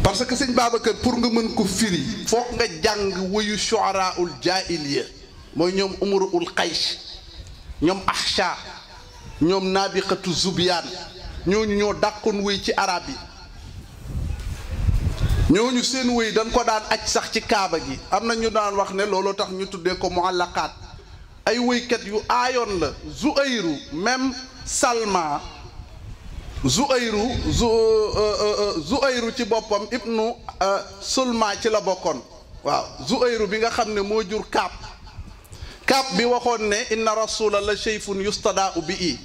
parce que sëñ Babacar pour nga mën ko firi foog nga jàng woyu shu'araul jaahiliya mooy ñoom umruul qays ñoom ahsha ñoom naabiqatu zubyaan ñooñu ñoo dàqoon wëy ci arab yi ñooñu seen wëy dañ ko daan aj sax ci kaaba gi am na ñu daan wax ne looloo tax ñu tuddee ko muallaqaat ay wëykat yu aayoon la Zuhayru même Salma Zuhayru ci boppam ibnu Sulma ci la bokkoon waaw Zuhayru bi nga xam ne moo jur Kaab bi waxoon ne inna rasula la shayfun yustadaau bi i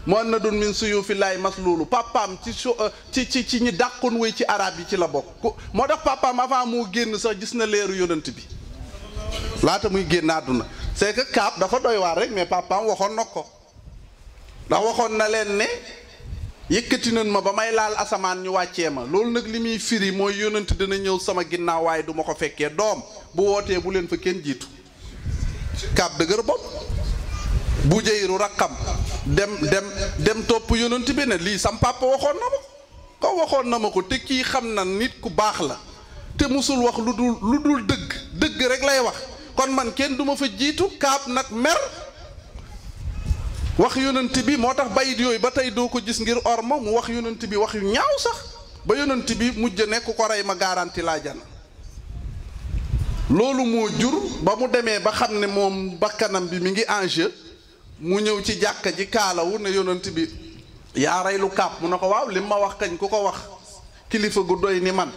muannadun min suyufillahi masluulu papaam ci ñi dàqoon wéy ci arab yi ci la bokk moo tax papaam avant moo génn sax gis na leeru yonent bi laata muy génn àdduna c'est que Kaab dafa doy waar rek mais papaam waxoon na ko ndax waxoon na leen ne yëkkati nañ ma ba may laal asamaan ñu wàccee ma loolu nag li muy firi mooy yonent dina ñëw sama ginnaaw waaye du ma ko fekkee doom bu wootee bu leen fa kenn jiitu Kaab dëgër bopp bu jëyru rakkam dem topp yonent bi ne lii sam papa waxoon na ma ko waxoon na ma ko te kii xam na nit ku baax la te musul wax lu dul dëgg rek lay wax kon man kenn du ma fa jiitu Kaab nag mer wax yonent bi moo tax bayit yooyu ba tey doo ko gis ngir orma mu wax yonent bi wax yu ñaaw sax ba yonent bi mujj nekk ko rey ma garanti laa jana loolu moo jur ba mu demee ba xam ne moom bakkanam bi mi ngi en jeu mu ñëw ci jàkka ji kaalawu ne yonent bi yaa reylu Kaab mu ne ko waaw lim ma wax kañ ku ko wax kilifa gu doy ni man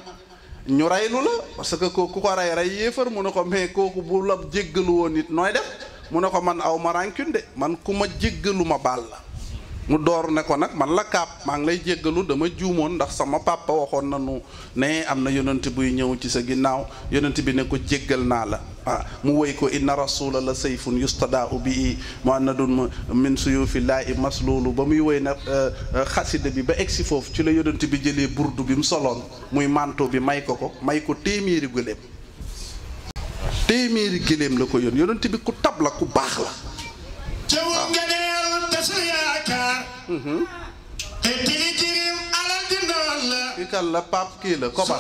ñu reylu la parce que ku ko rey yéefar mu ne ko mais kooku bu la jéggalu woon nit nooy def mu ne ko man aw ma rancune de man ku ma jéggalu ma baal la mu door ne ko nag man la Kaab maa ngi lay jéggalu dama juumoon ndax sama papa waxoon nañu ne am na yonent buy ñëw ci sa ginnaaw yonent bi ne ko jéggal naa la mu woy ko inna rasula la sayfun yustadaau bi muannadun min suyufillahi masluulu ba muy woy nag xasida bi ba egsi foofu ci la yonent bi jëlee burdu bi mu soloon muy manto bi may ko téeméeri gëléem téeméeri gëléem la ko yonent bi ku tab la ku baax la kii kan la Pape kii la Koba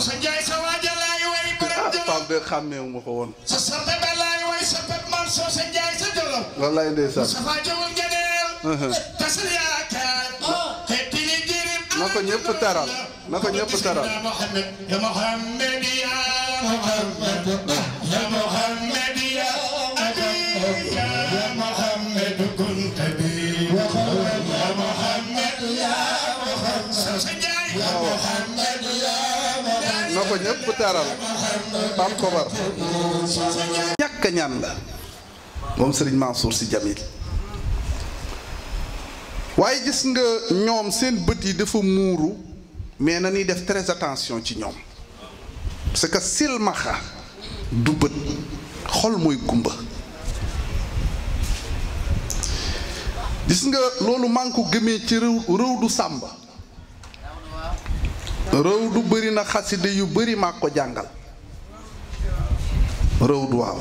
Pape de xàmmeewu ma ko woon wallaay ndeysaan na ko ñëpp teral na ko ñëpp teral na ko ñëpp teral Pape Kobar ñàkk ñaan la moom Serigne Mansour Sy Djamil waaye gis nga ñoom seen bët yi dafa muuru mais na ñuy def très attention ci ñoom parce que silmaxa du bët xol mooy gumba gis nga loolu maa ngi ko gëmee ci réew du sàmba réew du bëri na xaside yu bëri maa ko jàngal réew du waaw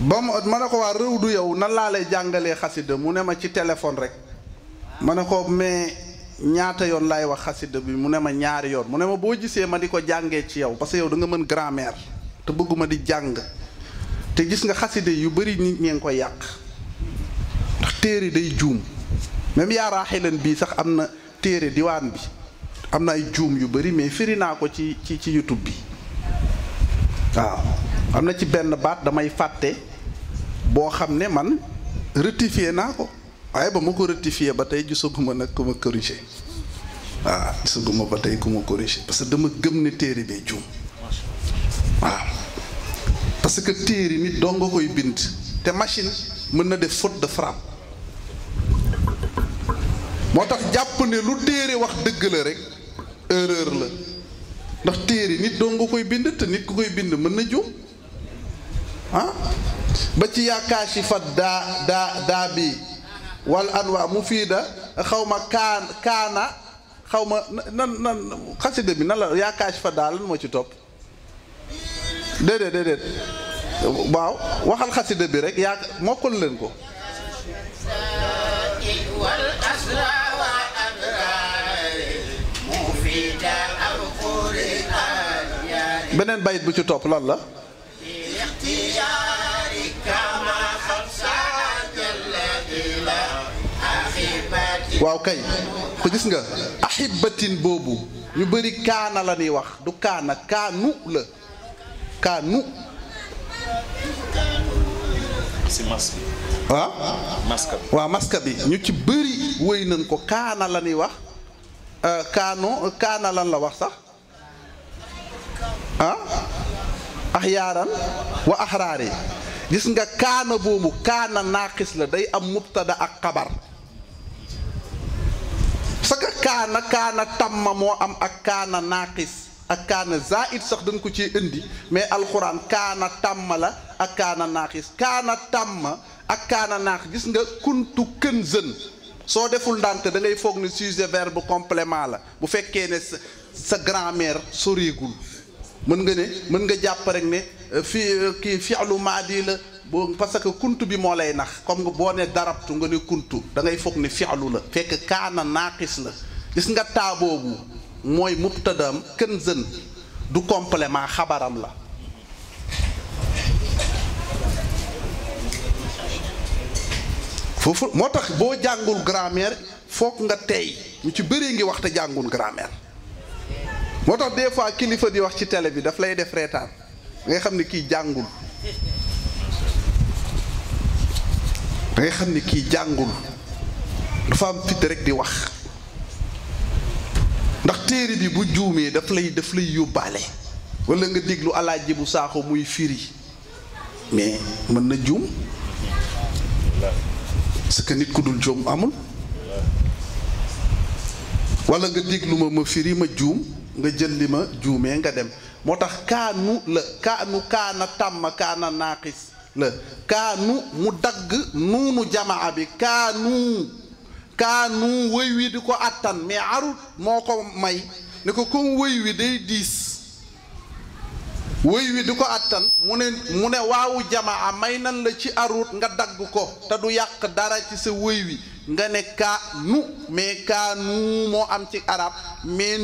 ba ma ne ko waa réew du yow nan laa lay jàngalee xasida mu ne ma ci téléphone rek ma ne ko mais ñaata yoon laay wax xasida bi mu ne ma ñaari yoon mu ne ma boo gisee ma di ko jàngee ci yow parce que yow da nga mën grammaire te bëgguma di jàng te gis nga xasida yu bëri nit ñee ngi koy yàq ndax téere day juum même yaaraa xelan bii sax am na téere diwaan bi am na ay juum yu bëri mais firi naa ko ci YouTube bi waaw am na ci benn baat damay fàtte boo xam ne man rectifié naa ko waaye ba ma ko rectifié ba tey gisaguma nag ku ma corrigé waaw gisaguma ba tey ku ma corrigé parce que dama gëm ne téere bee juum waaw parce que téere nit doo nga koy bind te machine mën na def faute de frappe moo tax jàpp ne lu téere wax dëgg la rek erreur la ndax téere nit doo nga koy bind te nit ku koy bind mën na juum ah ba ci yaakaashi fa daa bi wal anwa mu fii da xaw ma kaana xaw ma nan xasida bi nan la yaakaashi fa daa lan moo ci topp déedéet waaw waxal xasida bi rek yaa mokkal leen ko beneen bayit bu ci topp lan la waaw kay ko gis nga ahibatin boobu ñu bëri kaana la ñuy wax du kaana kaanu la kaanu si masque ah waaw masque bi ñu ci bëri wëy nañ ko kaana la ñuy wax kaana lan la wax sax ah axyaaran wa axraari gis nga kaana boobu kaana naaqis la day am mubtada ak xabar saka kaana tamma moo am ak kaana naaqis ak kaana zaid sax dañ ko ci indi mais alxuraan kaana tamma la ak kaana naaqis kaana tamma ak kaana naaqis gis nga kuntu kënzën soo deful ndànk da ngay foog ne sujet verbe complément la bu fekkee ne sa grammaire soreegul mën nga jàpp rek ne kii fi'lu maadi la boo parce que kuntu bi moo lay nax comme nga boo ne darabtu nga ne kuntu da ngay foog ne fi'lu la fekk kaana naaqis la gis nga taa boobu mooy mubtadam kënzën du complément xabaram la foofu moo tax boo jàngul grammaire foog nga tey ñu ci bëree ngi wax te jàngul grammaire moo tax des fois kilifa di wax ci télé bi daf lay def reetaan ngay xam ne kii jàngul da ngay xam ne kii jàngul dafa am fit rek di wax ndax téere bi bu juumee daf lay yóbbaale wala nga déglu Alaaji bu Saaxo muy firi mais mën na juum parce que nit ku dul juum amul wala nga déglu ma firi ma juum nga jël li ma juumee nga dem moo tax kaanu la kaana tàmm kaana naaqis la kaanu mu dagg nuunu jamaa bi kaanu wëy wi di ko attan mais arut moo ko may ne ko comme wëy wi day diis wëy wi di ko attan mu ne waawu jamaa may nan la ci arut nga dagg ko te du yàq dara ci sa wëy wi nga ne kaanu mais kaanu moo am ci arab mais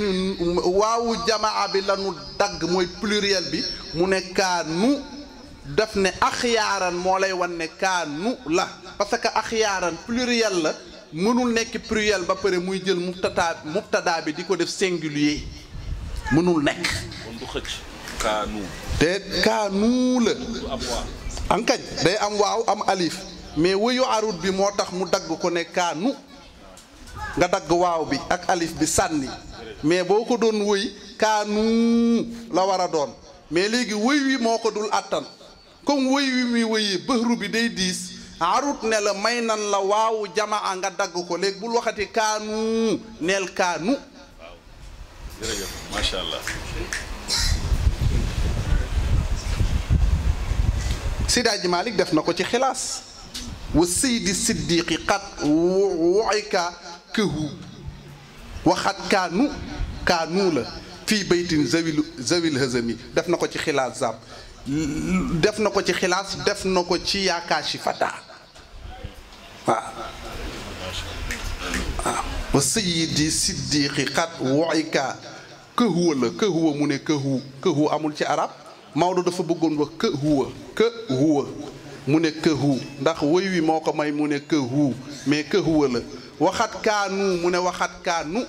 waawu jamaa bi la nu dagg mooy pluriel bi mu ne kaanu daf ne axyaaran moo lay wan ne kaanu la parce que axyaaran pluriel la mënul nekk pluriel ba pare muy jël mubtada bi di ko def singulier mënul nekk du xëcc kaanu te kaanu la ankañ day am waaw am alif mais wëyu arut bi moo tax mu dagg ko ne kaanu nga dagg waaw bi ak alif bi sànni mais boo ko doon wëy kaanu la war a doon mais léegi wëy wi moo ko dul attan comme wëy wi muy wëyee bëxru bi day diis arut ne la may nan la waawu jamaa nga dagg ko léegi bul waxati kaanu neel kaanu waaw jërëjëf macha allah Sidaaji Malik def na ko ci xilaas wa seydi siddiqi xat woyka këhu waxat kaanu la fii baytin zawil hazami def na ko ci xilaas zab def na ko ci xilaas def na ko ci yaakaashi fata waaw wa seydi siddiqi xat woyka këhuwa la këhuwa mu ne këhu amul ci arab Maodo dafa bëggoon wax këhuwa mu ne këhu ndax woy wi moo ko may mu ne këhu mais këhuwa la waxat kaanu mu ne waxat kaanu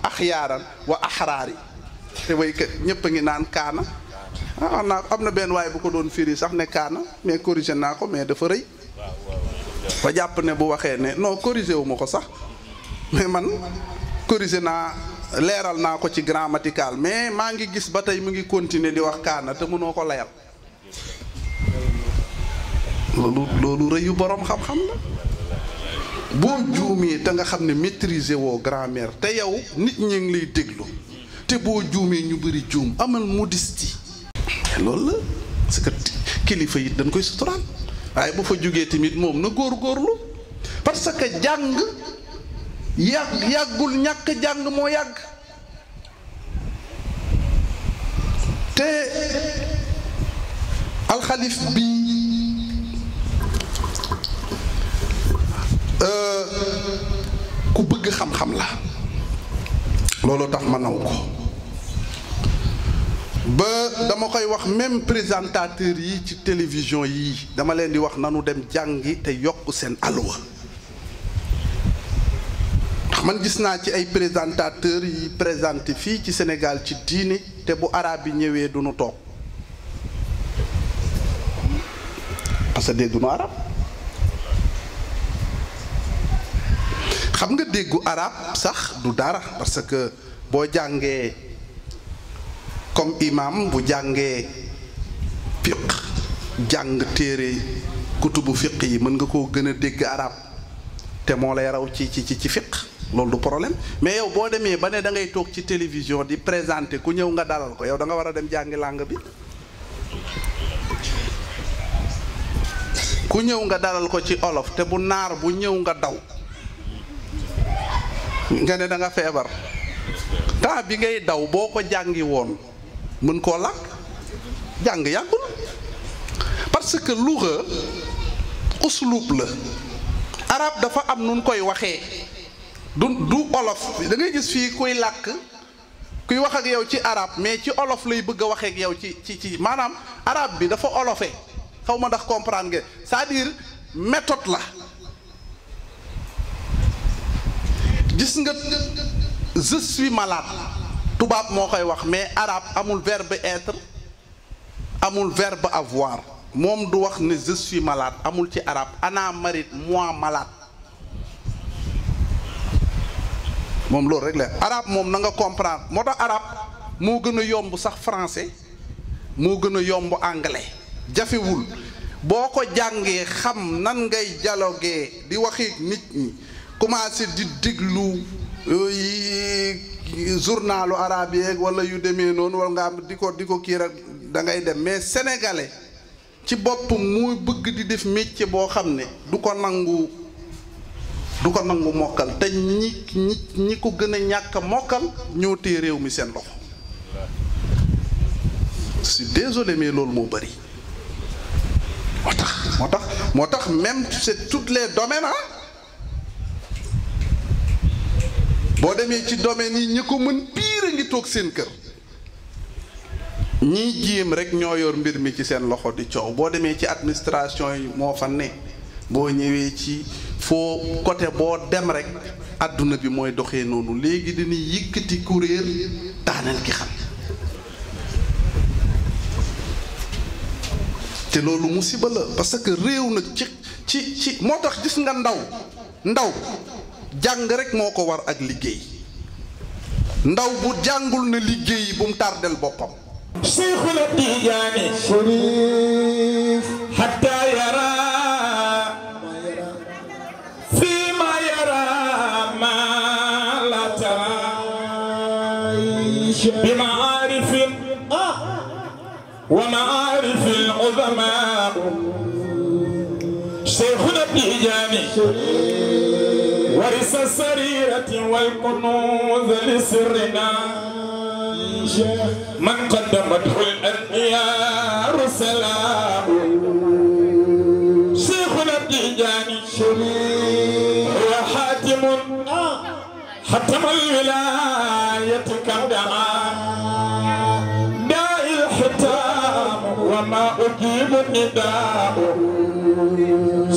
axyaaran wa axraari te waykat ñëpp a ngi naan kaana am na benn waay bu ko doon firi sax ne kaana mais corrigé naa ko mais dafa rëy ba jàpp ne bu waxee ne non corrigé wu ma ko sax mais man corrigé naa leeral naa ko ci grammatical mais maa ngi gis ba tey mu ngi continuer di wax kaana te mënoo ko layal loolu rëyu borom xam-xam la. boo juumee te nga xam ne maîtriser woo grammaire te yow nit ñi ngi lay déglu te boo juumee ñu bëri juum amal modestie. loolu la parce que kilifa yi dañ koy suturaal waaye bu fa jógee tamit moom na góorgóorlu parce que jàng yàggul ñàkk jàng moo yàgg te alxalif bi ku bëgg xam-xam la loolu tax ma naw ko ba dama koy wax même présentateur yi ci télévision yi dama leen di wax nanu dem jàngi te yokk seen alwa ndax man gis naa ci ay présentateurs yi présenté fii ci Sénégal ci diine te bu arabe bi ñëwee du nu toog parce que dégguñu arab xam nga déggu arab sax du dara parce que boo jàngee comme imam bu jàngee fiq jàng téere kutubu fiq yi mën nga koo gën a dégg arab te moo lay raw ci fiq loolu du problème mais yow boo demee ba ne da ngay toog ci télévision di présenter ku ñëw nga dalal ko yow da nga war a dem jàngi langue bi ku ñëw nga dalal ko ci olof te bu naar bu ñëw nga daw nga ne da nga feebar temps bi ngay daw boo ko jàngi woon mën koo làkk jàng yàggul parce que luga uslub la arab dafa am nun koy waxee du olof da ngay gis fii kuy làkk kuy wax ak yow ci arab mais ci olof lay bëgg a waxee ak yow ci maanaam arab bi dafa olofee xaw ma ndax comprendre nga c'est-à-dire méthode la gis nga je suis malade tubaab moo koy wax mais arabe amul verbe être amul verbe avoir moom du wax ne je suis malade amul ci arabe ana marid moi malade moom loolu rek la arabe moom na nga comprendre moo tax arabe moo gën a yomb sax français moo gën a yomb anglais jafewul boo ko jàngee xam nan ngay dialoguer di waxee nit ñi commencé di déglu journalu arabe yeeg wala yu demee noonu wala nga am di ko kii rek da ngay dem mais sénégalais ci boppam muy bëgg di def métier boo xam ne du ko nangu mokkal te ñi ko gën a ñàkk mokkal ñoo téye réew mi seen loxo je suis désolé mais loolu moo bëri moo tax même c'est tous les domaines boo demee ci domaine yi ñi ko mën piir a ngi toog seen kër ñii jéem rek ñoo yor mbir mi ci seen loxo di coow boo demee ci administration yi moo fa ne boo ñëwee ci foo côté boo dem rek adduna bi mooy doxee noonu léegi dañuy yëkkati kuréel daaneel ki xam te loolu musiba la parce que réew nag ci moo tax gis nga ndaw jàng rek moo ko war ak liggéey ndaw bu jàngul na liggéey bu mu tardel boppam Cheikhuna Tijaani Chérif hatta yara fi ma yara ma la tara bi ma'arifin wa ma'arifil uzama Cheikhuna Tijaani ورث السريرة والكنوز لسرنا من قدمته الأنبياء رسلا شيخنا التيجاني هو حاتم حتم الولاية كم دعا داعي الحتام وما أجيب النداء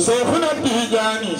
شيخنا التيجاني